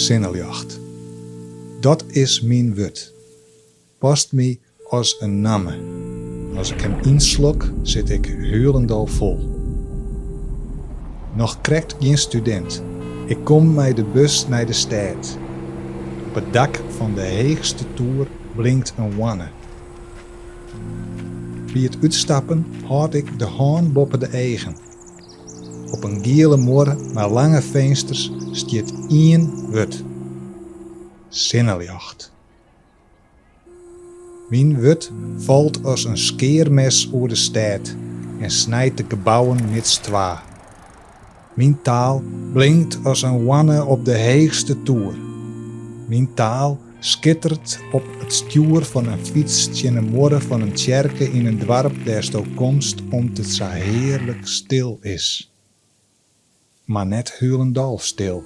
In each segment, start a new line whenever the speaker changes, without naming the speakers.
Sinneljocht. Dat is myn wurd. Past my as in namme. As ik him ynslok, sit ik hielendal fol. Noch krekt gjin studint. Ik kom mei de bus nei de stêd. Op it dak fan de heechste toer blinkt in hoanne. By it útstappen hâld ik de hân boppe de eagen. Op in giele muorre mei lange finsters stiet ien wurd, sinneljocht. Myn wurd falt as in skearmes oer de stêd en snijt de gebouwen midstwa. Myn taal blinkt as in hoanne op de heechste toer. Myn taal skitteret op it stjoer fan in fyts tsjin 'e muorre fan in tsjerke yn in doarp dêr'tsto komst om't it sa hearlik stil is. Mar net hielendal stil.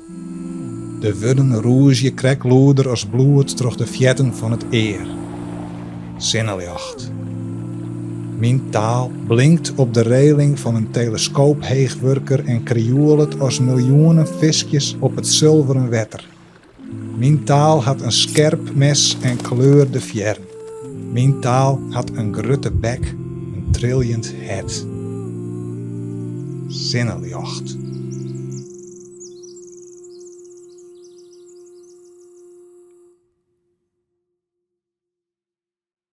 De wurden rûzje krekt lûder as bloed troch de fetten fan it ear. Sinneljocht. Myn taal blinkt op de reling fan in teleskoopheechwurker en krioelet as miljoenen fiskjes op it sulveren wetter. Myn taal hat in skerp mes en kleurde fearren. Myn taal hat in grutte bek, in triljend hert. Sinneljocht.